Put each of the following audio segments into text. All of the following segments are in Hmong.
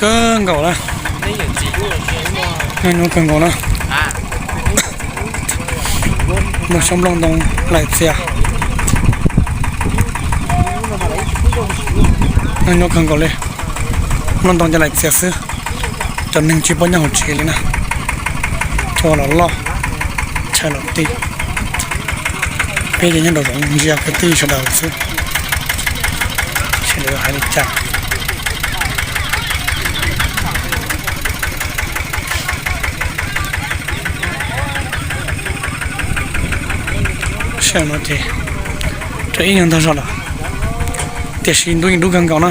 Kawg nkaus na, nyuaj kawg nkaus na. Muaj xyoob nplooj ntoo laim txias, nyuaj kawg nkaus li. Nplooj ntoo ces laim txias xwb, cov neeg tsis paub nyob hauv tsev li na. Cua los loj, chaw los ti. Peb ces nyob nraum zoov ntsia kwv tij sawv daws xwb, sawv daws hais li cas. Saib no ces rau ib nyuag ntog zog lawm, tiam sis ntuj yeej dub kawg nkaus na.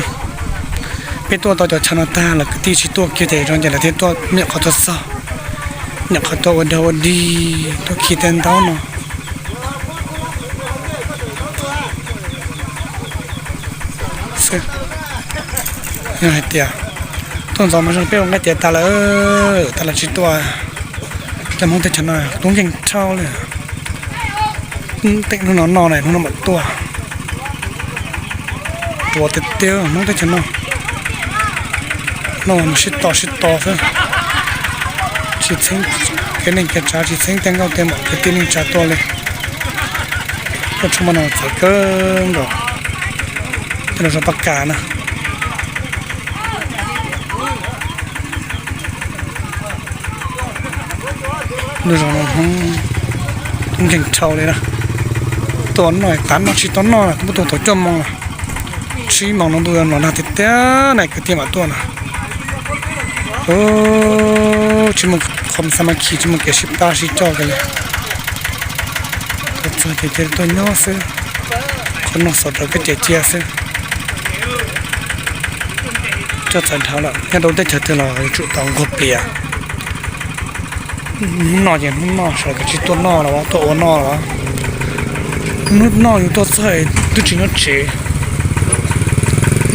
Peb tuaj tau cov chaw no tag lawm kwv tij tsis tuaj kiag ces zoo ces lawv thiaj tuaj nyuam qhuav tuaj txog, nyuam qhuav tuaj ua dag ua dig tuaj khi tej ntaub no xwb. Yog hais tias tuaj ntxov mas zoo peb ua nqaij tiav tas lawm, tas lawm tsis tuaj. Cov Hmoob teb chaws no tub nkeeg dhau li. Teem hnub no noj na, hnub no mam tuaj. Ruam tiag tiag Hmoob teb chaws no. Noj sib tos sib tos xwb, tsis txheeb kev neej kev tsav, tsis txheeb tej nkauj tej muam kwv tij neej tsa tuaj li. Tuaj tshoob maj no txawv kawg nkaus. Tej no zov paj kas na. Ntuj zos no Hmoob tub nkeeg dhau li na. Tuaj noj tav no tsis tau noj na, twb muab tuaj thaum cuaj moos na. Tsib moos no ntuj los nag tiag tiag na kwv tij mam tuaj na. Tsis muaj qhov xa ma khi, tsis muaj kev sib pab sib coj kiag li. Tuaj txog ces cia li tuaj nyob xwb, qhov noj xaus rau koj ces cia xwb. Coj txawv dhau lawm, nyob rau teb chaws twg los yuav tsum tau nquag plias. Hnub no ces hnub noj, sawv daws tsis tuaj noj los tuaj ua noj los. Hnub noj yus tuaj txog twb tsis nyob tsev,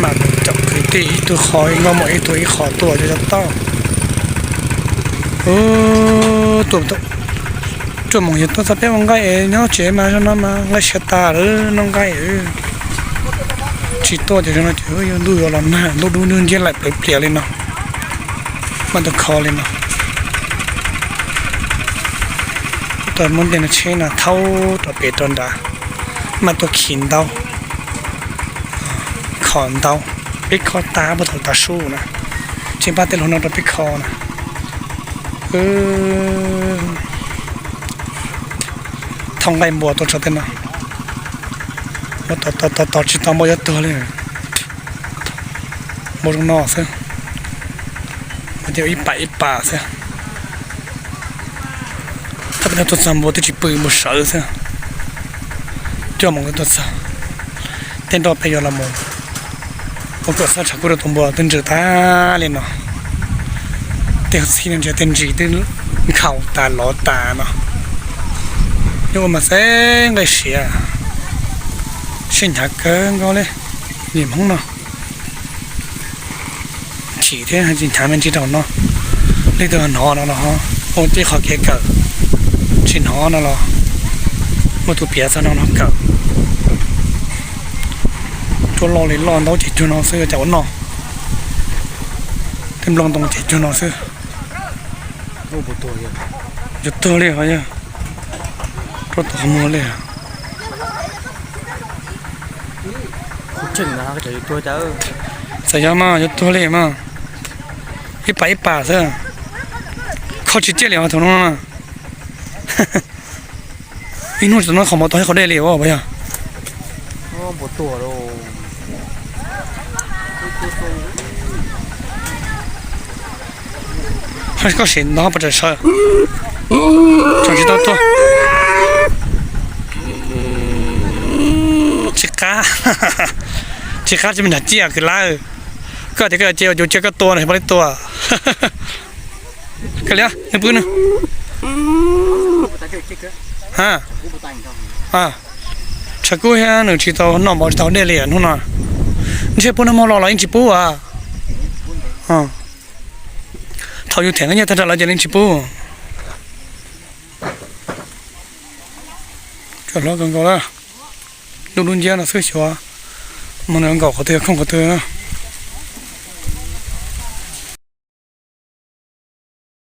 mam caum kwv tij ib tug qho, nkauj muam ib tug ib qho tuaj cov cov tauj. Tuaj cuaj moos yog tuaj txog peb ua nqaij es nyob tsev mas zoo no mas nqaij siav tas lawm noj nqaij. Tsis tuaj ces zoo no ces ntuj yuav los nag, ntuj dub nciab laim plawv plias li no, mam tuaj kho li no. Tuaj muab tej no tsheb no thaub rau pem rau nrad, mam tuaj khi ntaub, kho ntaub. Peb kho tas puag thaum tav su na, tsis npaj tej hluas no rau peb kho na. Thauj nqaij npua tuaj tso tej no, tos tos tos tsis tau npua yuav tuag li. Npua zoo no xwb, npua ib pas ib pas xwb. Thauj tej no tuaj txog npua twb tsis pw, npua sawv xwb. Cuaj moos tuaj txog, tej nroj peb yuav los mus ua kom xab tshav kub rau tus npua twb ntsws tag li no. Tej txhij no ntsia tej ntsis twb nkhaus tas lov tas no. Yuav ua mas xeb nqaij siav, siab hnyav kawg nkaus li. Niam Hmoob no chim thiab tsis hnyav me ntsis rau no. Leej twg hnov no los ua tib qhov kev kawm, tsis hnov no los muaj tus piav txog no no kawm. Tuaj loj li loj ntaub ces cuag no xwb, yuav cas ua noj. Tej nplooj ntoo ces cuag no xwb. Yuav tuag li os, yog rau tom qhov muag li. Txawm yog mas yuav tuag li mas, ib pas ib pas xwb, kho tsis ciaj li os thaum no. Ib hnub tsis tau noj qhov mov tau ib qhov dej li os puas yog? Koj sim nto pov tseg sawv, tseem tsis tau tuag. Tsis qab, tsis qab tsis me nrag ciaj kwv lawm. Koj tias koj yuav cia, yuav cia koj tua no, pab li tua. Koj liab nws pw no. Tshav kub thiab nws tsis tau noj mov tsis tau dej li hnub no. Ntshe pub noj mov los los yeej tsis pub as. Thaum yus them nyiaj tag nrho lawm ces yeej tsis pub. Cua hlob kawg nkaus lawm. Dub dub nciab no xwb xyuas mas nws nkaum qhov twg yog khooj qhov twg.